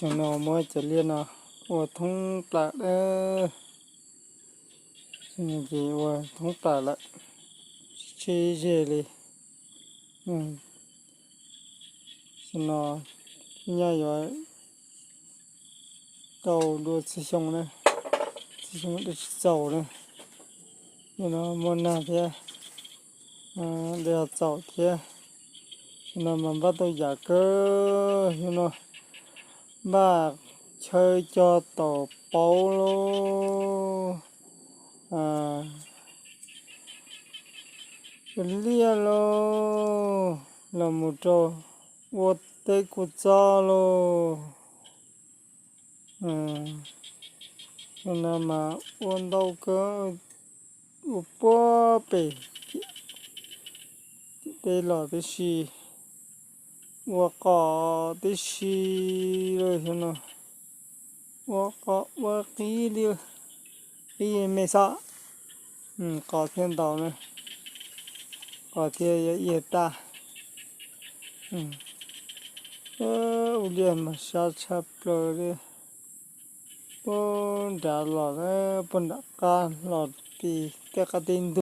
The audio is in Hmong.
Cov no muab cov liaj no ua thoob plaws lawm. Ces ua thoob plaws lawm, tsis tseg ze li. Tam no nyob yuav tau dua txhua xyoo na, txhua xyoo twb tsis txaus na. Yog no muaj nag thiab, dej ho txaus thiab. Yog no mas npaj tau yam kawg, yog no npaj chaw cog taum pauv lauj, liaj lauj, los mus rau ua teb kuj txob lauj. Yog no mas ua ntau kawg, ua puag pem tim teb los tib si, ua qos tib si lawm xyoo no. Ua qos ua qib li, qib me xwb, qos thiaj ntau na, qos thiaj yuav ib tag. Ua liaj mas sab tshaj plaws li, puag nram los, puag nram qab los tim tej qab teb ntug.